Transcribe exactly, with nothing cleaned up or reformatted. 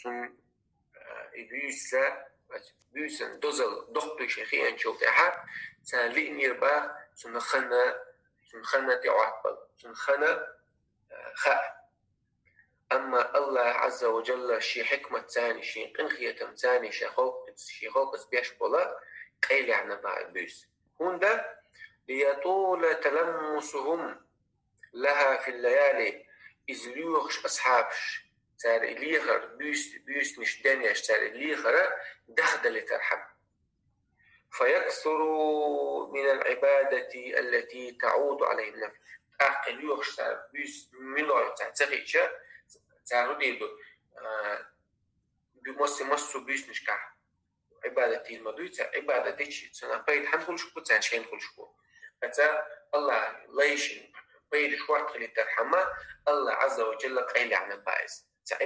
цун, э, и буьйса, буьйсан дозал доккха шайх хиянчул тӀехьа, царна лиънера бах, цун хана, цун хана тӀеӀоттабала, цун хана, э, хаа. Амма Аллах Азза ва Джалла ший хьикмат цани, ший къинхетам цани, ший халкъ, ший халкъаца беш бола къайлаьхьна ба буьйса. ХӀунда, ليطول تلمسهم لها في الليالي, из лоьхуш асхьабаш, цар и лехар, буьйс-, буьйсанаш денъеш, цар и лехар дахдалийтархьама. فيكثروا من العبادة التي تعود عليهم النفع. ТӀаккха лоьхуш цар буьйса муьлхха йола цар ца хиъча, цар хӀу дийр ду, а, бу-, массе-, массо а буьйсанашкахь Ӏибадат дийр ма дуй цар, Ӏибадат дича, цунах пайда хьан хуьлуш бу, царна шайна хуьлуш бу. Ткъа Аллах лайшин пайда шортта хилийтархьама, Аллах Азза ва Джалла къайлаьхьна ба из. Цар